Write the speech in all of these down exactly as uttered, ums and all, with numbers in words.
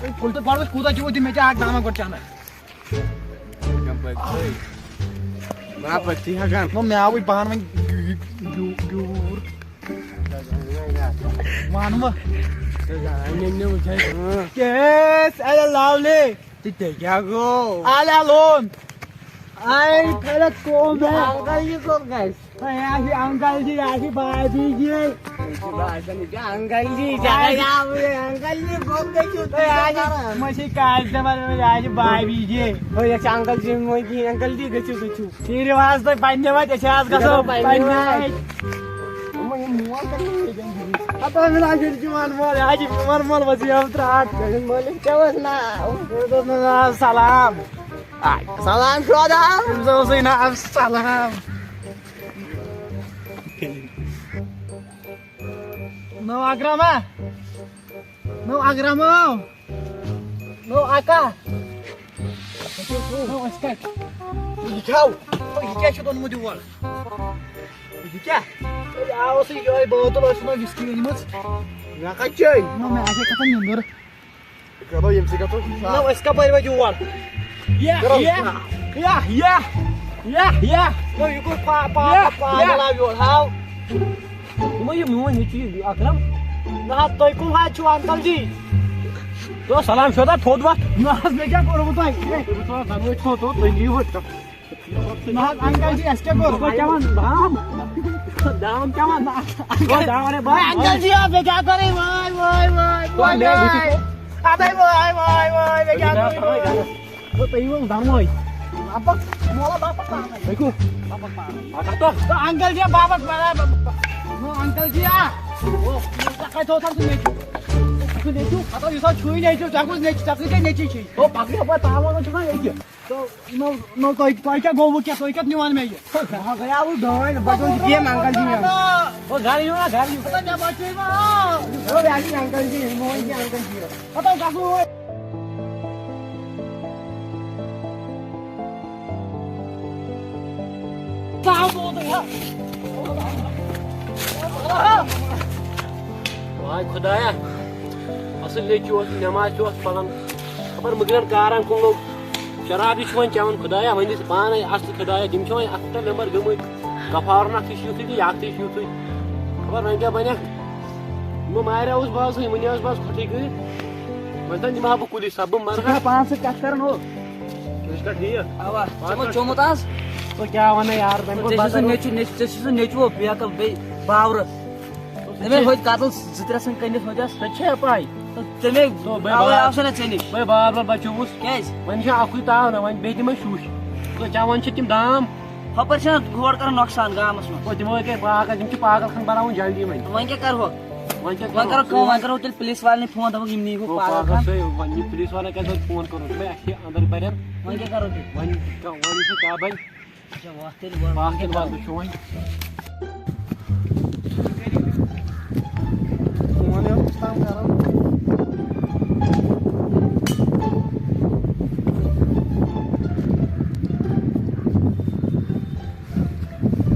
پھُل تہٕ گۄڈٕ وٕچھ کوٗتاہ چھُ وۄنۍ، دِ مےٚ تہِ اَکھ دامہ گۄڈٕ چَنٛدَے۔ بہٕ ہا پٔتھی ہٮ۪کان۔ نہ، مےٚ آوٕے پانہٕ وۄنۍ گیوٗ-، گیوٗ-، گیوٗر۔ وَن وۄنۍ۔ کیس اے لاولے۔ ژےٚ کیٛاہ گوٚو؟ آلے لون۔ آے پھلت کوم ہے۔ انکل، یہِ کوٚت گژھِ؟ ہے، یہِ آ چھِ انکل جی، یہِ آ چھِ بابی جی۔ یہِ چھِ باسان، یہِ چھِ انکل جی، یہِ آ چھِ انکل جی، کوٚت گٔژھِو تُہۍ؟ یہِ آ چھِ، یہِ ما چھِ کالہِ تہِ وَنان، یہِ آ چھِ بابی جی۔ ہے، یہِ چھِ انکل جی، مٲنۍ کِہیٖنۍ، انکل جی، گٔژھِو، گٔژھِو۔ ٹھیٖرِو حظ تُہۍ پننہِ وَتہِ، أسۍ حظ گژھو پننہِ وَتہِ۔ یِمو یِم مول کَتہِ چھِ ییٚتٮ۪ن بِہِتھ؟ ہَتہٕ حظ مِلان چھُنہٕ چون مول، یہِ حظ چھِ میون مول، وۄنۍ چھِ یِم ترٛٹھ۔ میٲنِس مٲلِس کیٛاہ اوس ناو؟ مےٚ اوس ناو سلام۔ آ، سلام شودا۔ أمِس اوسُے ناو سلام۔ نو اکرم ہا؟ نو اکرم ہا؟ نو اکا؟ نو أسۍ کتہِ؟ یہِ کیٛاہ؟ یہِ کیٛاہ چھُتھ اوٚنمُت یور؟ یہِ کیٛاہ؟ یہِ آو سُہ یِہوٚے بٲتل، ٲس نہٕ وِسکی أنمٕژ۔ مےٚ کتہِ چے؟ نو مےٚ آسہِ کتھن نیٚنٛدٕر۔ چلو، ییٚمہِ سۭتۍ گژھو حِساب۔ نہ، أسۍ کَپٲرۍ وٲتۍ یور؟ یا، کرو یا، حِساب۔ یا، یا، یا، یا۔ نہ، یہِ گوٚو پا-، پا-، یا، پا-، یا۔ پاگل آو یور، ہاو۔ یِمو یہِ میون نیٚچوٗ یہِ اکرم۔ نہ حظ، تُہۍ کٕم حظ چھِو، انکل جی؟ تو سلام چھو تۄہہِ تھوٚد وۄتھ۔ نہ حظ، مےٚ کیٛاہ کوٚروٕ تۄہہِ؟ ہے، تُہۍ وٕچھِو حظ، دۄنوَے چھِو تھوٚد، تُہۍ نِیِو وۄتھ۔ نہ حظ، انکل جی، اَسہِ کیٛاہ کوٚر؟ ژٕ کیٛاہ وَن؟ دام؟ دام کیٛاہ وَن؟ انکل، دام وَنَے بہٕ۔ انکل جی، آپ نے کیا کرے؟ وای، وای، وای، وای، وای۔ اَدَے وای، وای، وای، مےٚ کیٛاہ کوٚر؟ گوٚو تُہۍ یِیِو دۄنوَے۔ واپس، مولا واپس پانے۔ پٔکِو۔ واپس پانے۔ پَکھ تو۔ تو انکل جی، واپس پانے۔ نو انکل جی، آ۔ او، ژےٚ کَتہِ تھوٚوتھ سُہ میٚژ؟ چھُ نیٚچوٗ، ہتا یُس حظ چھُے نیٚچوٗ، ژےٚ کُس نیٚچوٗ، ژےٚ سۭتۍ کیٛاہ نیٚچوٗ چھُے؟ او، پکھ یپٲرۍ، تاوان چھُکھ نا ییٚتہِ۔ تو، نو، نو، تۄہہِ، تۄہہِ کیٛاہ گوٚوٕ کیٛاہ، تُہۍ کتھ نِوان مےٚ یہِ؟ ہا، گٔیاوُس ڈٲنۍ، بہٕ چھُس یہِ انکل جی یَن۔ او، گرٕ یِیِو نا، گرٕ یِیِو۔ ہتا مےٚ بچٲے ما؟ او، یہِ حظ چھِ انکل جی، میون چھِ انکل جی۔ ہتا گژھو وۄنۍ۔ واے خدایا، اصل نیٚچوٗ اوس، نٮ۪ماز تہِ اوس پران، خبر مُکرٮ۪ن کارن کُن لوٚگ۔ شراب تہِ چھُ وۄنۍ چٮ۪وان۔ خدایا، وۄنۍ ٲسۍ پانے اصل خدایا، تِم چھِ وۄنۍ اکھ تہٕ نمبر گٔمٕتۍ۔ غفارن اکھ تہِ چھُ یُتھُے تہٕ یہِ اکھ تہِ چھُ یُتھُے۔ خبر وۄنۍ کیٛاہ بنہِ؟ بہٕ ماریاوُس بہٕ حظ، وۄنۍ ٲس بہٕ حظ کھۄٹھٕے کٔرِتھ۔ وۄنۍ زن دِمہٕ ہا بہٕ کُلی سب، بہٕ مرٕ ہا۔ پانس سۭتۍ کتھ کران ہو۔ ژٕ چھُکھا ٹھیٖک؟ اوا، ژےٚ ما چومُت آز؟ ژٕ کیٛاہ وَنان یارٕ، تَمہِ ژےٚ کھۄتہٕ چھُے سُہ بدتر نیٚچوٗ، نیٚچوٗ، ژےٚ چھُے سُہ نیٚچوٗ بیکل بیٚیہِ باورٕ۔ تَمہِ ژےٚ ہوٚتہِ کَتٕل زٕ ترٛےٚ سٕنٛدۍ کٔنِتھ ہوٚتٮ۪س۔ ژےٚ چھےٚ پَے؟ تہٕ ژےٚ مے تو بے اَوَے بار-، آو سا نہ ژےٚ نِش؟ بے بار بار بچووُس۔ کیٛازِ؟ وۄنۍ چھِ اَکُے تاو نہ، وۄنۍ بیٚیہِ دِمَے شُش۔ تو چٮ۪وان چھِ تِم دام۔ ہۄپٲرۍ چھِنہ ہورٕ کَران نۄقصان گامَس منٛز۔ تو تِمو ہے کَرِ پاگل، تِم چھِ پاگل خان بَناوُن جلدی وۄنۍ۔ وۄنۍ کیٛاہ کَرٕہوکھ؟ وۄنۍ کیٛاہ وۄنۍ کَرو کَرو؟ کٲم، وۄنۍ کَرو تیٚلہِ پُلیٖس والٮ۪ن فون، دَپوکھ یِم نِیٖہوکھ او پاگل پاگل خان۔ سٕے، وۄنۍ یہِ پُلیٖس والٮ۪ن کَتہِ وۄنۍ فون کَرُن؟ دوٚپمَے اَسہِ چھِ أنٛدٕرۍ بَرٮ۪ن۔ وۄنۍ کیٛاہ کَرو تیٚلہِ؟ وۄنۍ کیٛاہ، وۄنۍ وٕچھو کیٛاہ بَنہِ۔ اچھا، وَتھ تیٚلہِ وَتھ۔ وَتھ تیٚلہِ وَتھ وٕچھو وۄنۍ۔ فون یہِ اوس تام کَران۔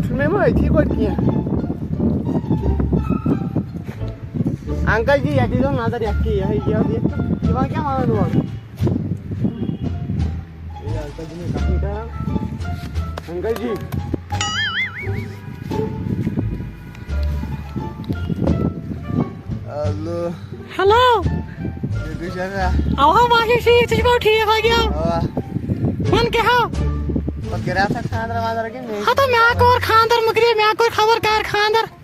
چھُنہٕ مےٚ ما أتھی گۄڈٕ کینٛہہ۔ انکل جی، یتھ دیٖزیو نظر، یتھ کیٛاہ یہِ، یہِ، یہِ، یہِ وۄنۍ کیٛاہ وَنان اورٕ؟ ہے، انکل جی، مےٚ کَتھ نہٕ کران۔ انکل جی۔ ہیلو۔ ہیلو۔ یہِ کُس جگہ؟ اوا، واجہِ ٹھیٖک، ژٕ چھُکھا ٹھیٖک، واجہِ؟ اوا۔ وَن کیٛاہ ہا؟ پتہٕ کریٛاو سا خانٛدر وانٛدر کِنہٕ مےٚ؟ ہتا مےٚ ہا کوٚر خانٛدر مُکرے، مےٚ ہا کوٚر خبر کر خانٛدر۔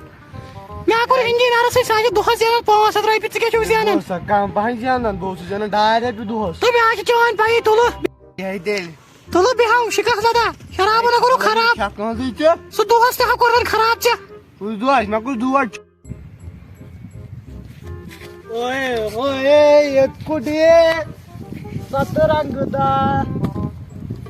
مےٚ ہا کوٚر انجینرس سۭتۍ، سُہ ہا چھُ دۄہس زینان پانٛژھ ہتھ رۄپیہِ، ژٕ کیٛاہ چھُکھ زینان؟ بہٕ اوسا کم پہن زینان، بہٕ اوسُس زینان ڈاے رۄپیہِ دۄہس۔ تہٕ مےٚ ہا چھِ چٲنۍ پَیی تُلہٕ۔ یہِ ہے تیٚلہِ۔ تُلہٕ بیٚہو شِکس لدا، شرابن ہا کوٚرُکھ خراب۔ چھکھ کٲنٛسٕے ژےٚ؟ سُہ دۄہس تہِ ہا کوٚرُن خراب ژےٚ۔ کُس دۄہ آسہِ؟ مےٚ کُس دود چھُ؟ اوے، اوے، ییٚتہِ کُٹھ یہِ؟ ستہٕ رنٛگہٕ دار۔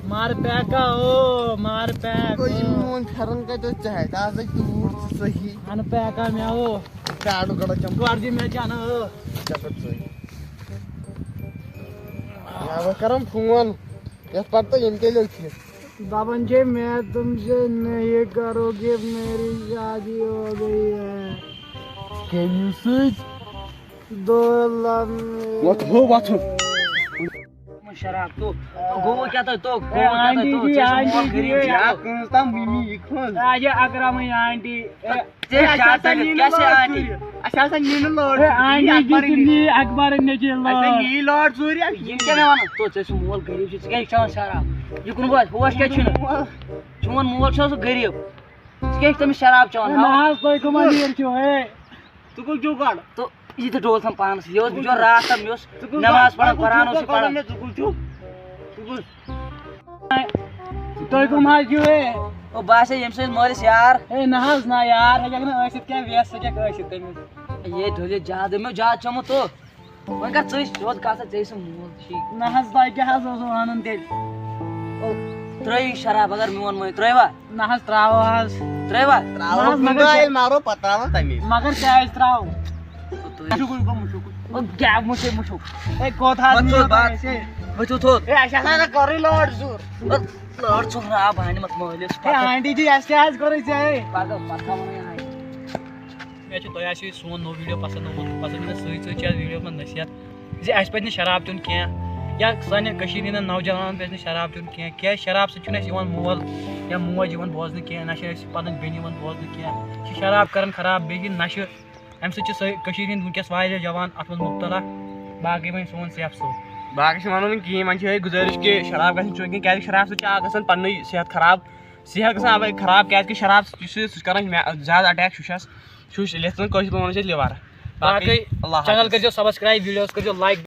مار پیکا او، مار پیک۔ گوٚو یہِ میون پھٮ۪رن کتہِ اوس ژےٚ اَتھِ؟ از لٔگۍ تۭر تہٕ صحیح۔ اَنہٕ پیکا مےٚ او۔ پیڈُک گڑا چم۔ گۄڈٕ دِ مےٚ چنہٕ او۔ ژےٚ پٮ۪ٹھ ژٕے۔ یا بہٕ کرم فون۔ یتھ پتہٕ تہٕ یِم تیٚلہِ أتھی۔ دپان چھے مےٚ تم سے نہیں کرو گے، میری شادی ہو گئی ہے۔ کٔمِس سۭتۍ؟ دو لمحے۔ وۄتھ ہو، وۄتھ ہو۔ شراب تو، تو گوٚو کیٛاہ تۄہہِ، تو گوٚو کیٛاہ تۄہہِ، تو ژےٚ چھُ مول غریٖب چھُ۔ یا کٲنٛسہِ تام مِمی یہِ کھوٚن۔ آ، یہِ اکرمٕے آنٹی۔ ژےٚ ہے، اَسہِ کیٛاہ ہسا تَلہِ؟ نی نہٕ کیٛاہ چھِ لٲر آنٹی؟ ژوٗرِ۔ اَسہِ ہسا نی نہٕ لٲر ہے، ژوٗرِ۔ آنٹی یہِ جی اَپٲرۍ تہِ نی۔ نی اکبرن نِش یہِ اَسہِ لٲر۔ نی لٲر ژوٗرِ۔ یِم کیٛاہ مےٚ وَنان؟ تو ژےٚ چھُ مول غریٖب چھُ، ژٕ کیٛازِ چھُکھ چٮ۪وان شراب؟ یہِ کُن وَس، ہوش کیٛازِ چھُنہٕ؟ مول۔ چون مول چھُ سُہ غریٖب۔ ژٕ کیٛازِ چھُکھ تٔمِس شراب چٮ۪وان؟ ہے، نہ حظ، تُہۍ کٕمن نیٖر چھِو، ہے؟ ژٕ کُس چھُکھ گۄڈٕ؟ تو یہِ تہِ ڈول تھاوان پانس۔ یہِ اوس بِچور راتھ تام، مےٚ اوس ژٕ کُس نٮ۪ماز گۄڈٕ؟ پَران، ژٕ کُس قرآن اوس یہِ گۄڈٕ؟ پَران۔ مےٚ ژٕ کُس چھُکھ؟ ژٕ کُس؟ تُہۍ کٕم حظ چھِو، ہے؟ او، بہٕ ہسا ییٚمہِ سٕنٛدِ مٲلِس یار۔ ہے، نہ حظ، نہ یار ہیٚکہِ نہٕ ٲسِتھ کینٛہہ، ویس ہیٚکہِ ٲسِتھ تٔمِس۔ یے ڈٔلِتھ زیادٕ، مےٚ زیادٕ چوٚمُت تو۔ وۄنۍ کر ژٕے، سیوٚد کتھ سا، ژےٚ سُہ مول چھُے۔ نہ حظ، تۄہہِ کیٛاہ حظ اوسوٕ وَنُن تیٚلہِ؟ او، ترٛٲیِو یہِ شراب، اگر میون مٲنِو، ترٛٲیوا؟ نہ حظ، ترٛاوو حظ۔ ترٛٲیوا؟ ترٛاوو نہ حظ، کُنہِ مگر دۄہ کیٛاہ؟ ییٚلہِ مارو، پتہٕ ترٛاوو تَمی۔ مگر کیٛازِ ترٛاوو؟ تُہۍ مُشُک، گوٚو مُشُک۔ او، کیٛاہ مُشُک، مُشُک؟ ہے، کوٚت حظ وۄتھ نِیو تھوٚد، تۄہہِ وۄتھ۔ أسۍ؟ ؤتھِو تھوٚد۔ ہے، اَسہِ ہسا نہ کٔرٕے لٲر زوٗر۔ لٲر ژھُن راب بانہِ مت مٲلِس۔ ہے، آنٹی جی، اَسہِ کیٛاہ حظ کوٚرُے ژےٚ؟ پَگاہ، پَگاہ وَنَے آنٹی۔ مےٚ چھُ تۄہہِ آسہِ یہِ سون نوٚو ویٖڈیو پَسنٛد آمُت، پَسنٛد یِنَس سۭتۍ سۭتۍ چھِ اَتھ ویٖڈیوَس منٛز نصیحت زِ اَسہِ پَزِ نہٕ شراب چیوٚن کینٛہہ، یا سانٮ۪ن کٔشیٖرِ ہِنٛدٮ۪ن نوجوانَن پَزِ نہٕ شراب چیوٚن کینٛہہ، کیٛازِ شراب سۭتۍ چھُنہٕ اَسہِ یِوان مول یا موج یِوان بوزنہٕ کینٛہہ، نہ چھِ اَسہِ پَنٕنۍ بیٚنہِ یِوان بوزنہٕ کینٛہہ۔ یہِ چھِ شراب کَران خراب، بیٚیہِ یہِ نَشہٕ، اَمہِ سۭتۍ چھِ سٲنۍ کٔشیٖرِ ہِنٛدۍ وٕنکیٚس واریاہ جوان اَتھ منٛز مُبتلا۔ باقٕے وۄنۍ سون سیف صٲب۔ باقٕے چھِ وَنُن وۄنۍ کِہیٖنۍ، وۄنۍ چھِ یِہوٚے گُزٲرِش کہِ شراب گژھِ نہٕ چیوٚن کِہیٖنۍ، کیٛازِکہِ شراب سۭتۍ چھِ اَکھ گژھان پَننُے صحت خراب۔ صحت گژھان اَوَے خراب، کیٛازِکہِ شراب یُس چھُ، سُہ چھُ کَران مےٚ زیادٕ اَٹیک شُشَس۔ شُش، یَتھ زَن کٲشِر پٲٹھۍ وَنان چھِ أسۍ liver۔ باقٕے باقٕے اللہ channel حافظ۔ کٔرۍزیو subscribe، videos کٔرۍزیو like۔